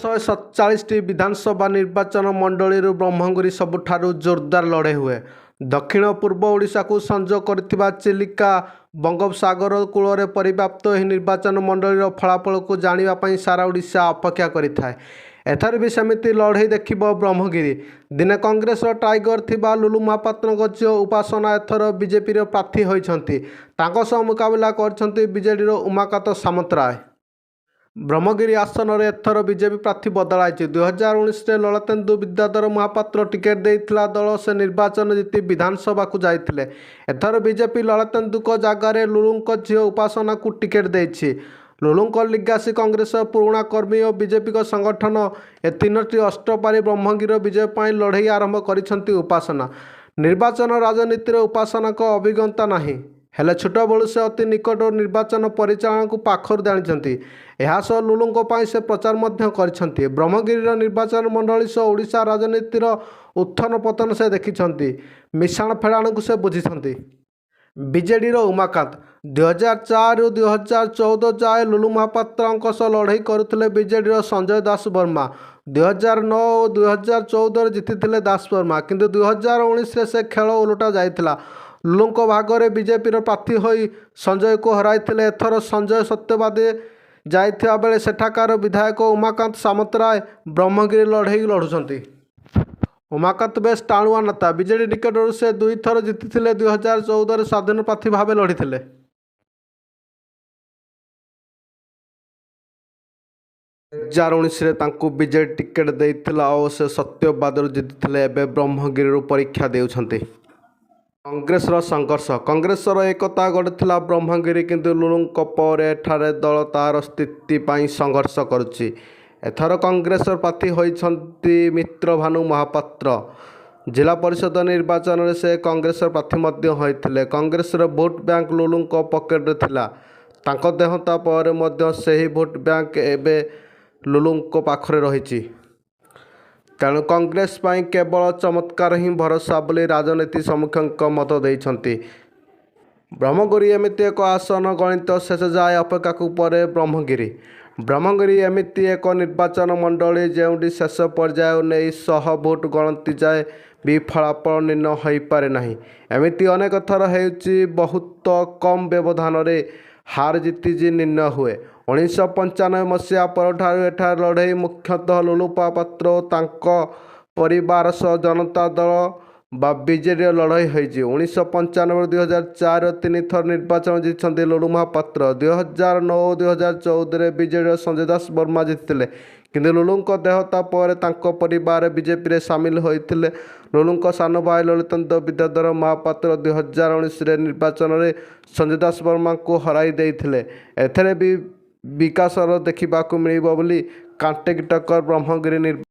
147ଟି ବିଧାନସଭା ନିର୍ବାଚନ ମଣ୍ଡଳୀରୁ ବ୍ରହ୍ମଗିରି ସବୁଠାରୁ ଜୋରଦାର ଲଢ଼େଇ ହୁଏ। ଦକ୍ଷିଣ ପୂର୍ବ ଓଡ଼ିଶାକୁ ସଂଯୋଗ କରୁଥିବା ଚିଲିକା ବଙ୍ଗୋପସାଗର କୂଳରେ ପରିବ୍ୟାପ୍ତ ଏହି ନିର୍ବାଚନ ମଣ୍ଡଳୀର ଫଳାଫଳକୁ ଜାଣିବା ପାଇଁ ସାରା ଓଡ଼ିଶା ଅପେକ୍ଷା କରିଥାଏ। ଏଥର ବି ସେମିତି ଲଢ଼େଇ ଦେଖିବ ବ୍ରହ୍ମଗିରି। ଦିନେ କଂଗ୍ରେସର ଟାଇଗର ଥିବା ଲୁଲୁ ମହାପାତ୍ରଙ୍କ ଝିଅ ଉପାସନା ଏଥର ବିଜେପିର ପ୍ରାର୍ଥୀ ହୋଇଛନ୍ତି। ତାଙ୍କ ସହ ମୁକାବିଲା କରୁଛନ୍ତି ବିଜେଡିର ଉମାକାନ୍ତ ସାମନ୍ତରାୟ। ବ୍ରହ୍ମଗିରି ଆସନରେ ଏଥର ବିଜେପି ପ୍ରାର୍ଥୀ ବଦଳାଇଛି। 2019ରେ ଲଳିତେନ୍ଦୁ ବିଦ୍ୟାଧର ମହାପାତ୍ର ଟିକେଟ୍ ଦେଇଥିଲା ଦଳ। ସେ ନିର୍ବାଚନ ଜିତି ବିଧାନସଭାକୁ ଯାଇଥିଲେ। ଏଥର ବିଜେପି ଲଳିତେନ୍ଦୁଙ୍କ ଜାଗାରେ ଲୁଲୁଙ୍କ ଝିଅ ଉପାସନାଙ୍କୁ ଟିକେଟ୍ ଦେଇଛି। ଲୁଲୁଙ୍କ ଲିଗାସୀ, କଂଗ୍ରେସର ପୁରୁଣା କର୍ମୀ ଓ ବିଜେପିଙ୍କ ସଂଗଠନ ଏ ତିନୋଟି ଅସ୍ତ୍ର ପାରି ବ୍ରହ୍ମଗିରିର ବିଜୟ ପାଇଁ ଲଢ଼େଇ ଆରମ୍ଭ କରିଛନ୍ତି ଉପାସନା। ନିର୍ବାଚନ ରାଜନୀତିରେ ଉପାସନାଙ୍କ ଅଭିଜ୍ଞତା ନାହିଁ। ହେଲେ ଛୋଟବେଳୁ ସେ ଅତି ନିକଟରୁ ନିର୍ବାଚନ ପରିଚାଳନାକୁ ପାଖରୁ ଜାଣିଛନ୍ତି। ଏହାସହ ଲୁଲୁଙ୍କ ପାଇଁ ସେ ପ୍ରଚାର ମଧ୍ୟ କରିଛନ୍ତି। ବ୍ରହ୍ମଗିରିର ନିର୍ବାଚନ ମଣ୍ଡଳୀ ସହ ଓଡ଼ିଶା ରାଜନୀତିର ଉତ୍ଥାନ ପତନ ସେ ଦେଖିଛନ୍ତି। ମିଶାଣ ଫେଡ଼ାଣକୁ ସେ ବୁଝିଛନ୍ତି। ବିଜେଡିର ଉମାକାନ୍ତ। 2004ରୁ 2014 ଯାଏ ଲୁଲୁ ମହାପାତ୍ରଙ୍କ ସହ ଲଢ଼େଇ କରୁଥିଲେ ବିଜେଡିର ସଞ୍ଜୟ ଦାସବର୍ମା। 2009 ଓ 2014ରେ ଜିତିଥିଲେ ଦାସବର୍ମା। କିନ୍ତୁ 2019ରେ ସେ ଖେଳ ଓଲଟା ଯାଇଥିଲା। ଲୁଲୁଙ୍କ ଭାଗରେ ବିଜେପିର ପ୍ରାର୍ଥୀ ହୋଇ ସଞ୍ଜୟଙ୍କୁ ହରାଇଥିଲେ। ଏଥର ସଞ୍ଜୟ ସତ୍ୟବାଦୀ ଯାଇଥିବା ବେଳେ ସେଠାକାର ବିଧାୟକ ଉମାକାନ୍ତ ସାମନ୍ତରାୟ ବ୍ରହ୍ମଗିରି ଲଢ଼େଇ ଲଢ଼ୁଛନ୍ତି। ଉମାକାନ୍ତ ବେଶ୍ ଟାଣୁଆ ନେତା। ବିଜେଡି ଟିକେଟରୁ ସେ ଦୁଇଥର ଜିତିଥିଲେ। 2014ରେ ସ୍ୱାଧୀନ ପ୍ରାର୍ଥୀ ଭାବେ ଲଢ଼ିଥିଲେ। 2019ରେ ତାଙ୍କୁ ବିଜେଡି ଟିକେଟ୍ ଦେଇଥିଲା ଓ ସେ ସତ୍ୟବାଦୀରୁ ଜିତିଥିଲେ। ଏବେ ବ୍ରହ୍ମଗିରିରୁ ପରୀକ୍ଷା ଦେଉଛନ୍ତି। କଂଗ୍ରେସର ସଂଘର୍ଷ। କଂଗ୍ରେସର ଏକତା ଗଢ଼ିଥିଲା ବ୍ରହ୍ମଗିରି। କିନ୍ତୁ ଲୁଲୁଙ୍କ ପରେ ଏଠାରେ ଦଳ ତା'ର ସ୍ଥିତି ପାଇଁ ସଂଘର୍ଷ କରୁଛି। ଏଥର କଂଗ୍ରେସର ପ୍ରାର୍ଥୀ ହୋଇଛନ୍ତି ମିତ୍ରଭାନୁ ମହାପାତ୍ର। ଜିଲ୍ଲା ପରିଷଦ ନିର୍ବାଚନରେ ସେ କଂଗ୍ରେସର ପ୍ରାର୍ଥୀ ମଧ୍ୟ ହୋଇଥିଲେ। କଂଗ୍ରେସର ଭୋଟ୍ ବ୍ୟାଙ୍କ ଲୁଲୁଙ୍କ ପକେଟରେ ଥିଲା। ତାଙ୍କ ଦେହାନ୍ତ ପରେ ମଧ୍ୟ ସେହି ଭୋଟ୍ ବ୍ୟାଙ୍କ ଏବେ ଲୁଲୁଙ୍କ ପାଖରେ ରହିଛି। ତେଣୁ କଂଗ୍ରେସ ପାଇଁ କେବଳ ଚମତ୍କାର ହିଁ ଭରସା ବୋଲି ରାଜନୀତି ସମୀକ୍ଷକ ମତ ଦେଇଛନ୍ତି। ବ୍ରହ୍ମଗିରି ଏମିତି ଏକ ଆସନ, ଗଣିତ ଶେଷ ଯାଏ ଅପେକ୍ଷାକୁ ପଡ଼େ ବ୍ରହ୍ମଗିରି। ବ୍ରହ୍ମଗିରି ଏମିତି ଏକ ନିର୍ବାଚନ ମଣ୍ଡଳୀ, ଯେଉଁଠି ଶେଷ ପର୍ଯ୍ୟାୟ ନେଇ ଶହ ଭୋଟ୍ ଗଣତି ଯାଏ ବି ଫଳାଫଳ ନିର୍ଣ୍ଣୟ ହୋଇପାରେ ନାହିଁ। ଏମିତି ଅନେକ ଥର ହୋଇଛି, ବହୁତ କମ୍ ବ୍ୟବଧାନରେ ହାର ଜିତ ନିର୍ଣ୍ଣୟ ହୁଏ। 1995 ମସିହା ପରଠାରୁ ଏଠାରେ ଲଢ଼େଇ ମୁଖ୍ୟତଃ ଲୁଲୁ ମହାପାତ୍ର ଓ ତାଙ୍କ ପରିବାର ସହ ଜନତା ଦଳ ବା ବିଜେଡିର ଲଢ଼େଇ ହୋଇଛି। 1995ରୁ 2004ରେ ତିନି ଥର ନିର୍ବାଚନ ଜିତିଛନ୍ତି ଲୁଲୁ ମହାପାତ୍ର। 2009 ଓ 2014ରେ ବିଜେଡିର ସଞ୍ଜୟ ଦାସବର୍ମା ଜିତିଥିଲେ। କିନ୍ତୁ ଲୁଲୁଙ୍କ ଦେହାନ୍ତ ପରେ ତାଙ୍କ ପରିବାର ବିଜେପିରେ ସାମିଲ ହୋଇଥିଲେ। ଲୁଲୁଙ୍କ ସାନ ଭାଇ ଲଳିତେନ୍ଦୁ ବିଦ୍ୟାଧର ମହାପାତ୍ର 2019 ନିର୍ବାଚନରେ ସଞ୍ଜୟ ଦାସବର୍ମାଙ୍କୁ ହରାଇ ଦେଇଥିଲେ। ଏଥର ବି ବିକାଶର ଦେଖିବାକୁ ମିଳିବ ବୋଲି କାଣ୍ଟେ କି ଟକ୍କର ବ୍ରହ୍ମଗିରି ନିର୍ବାଚନ।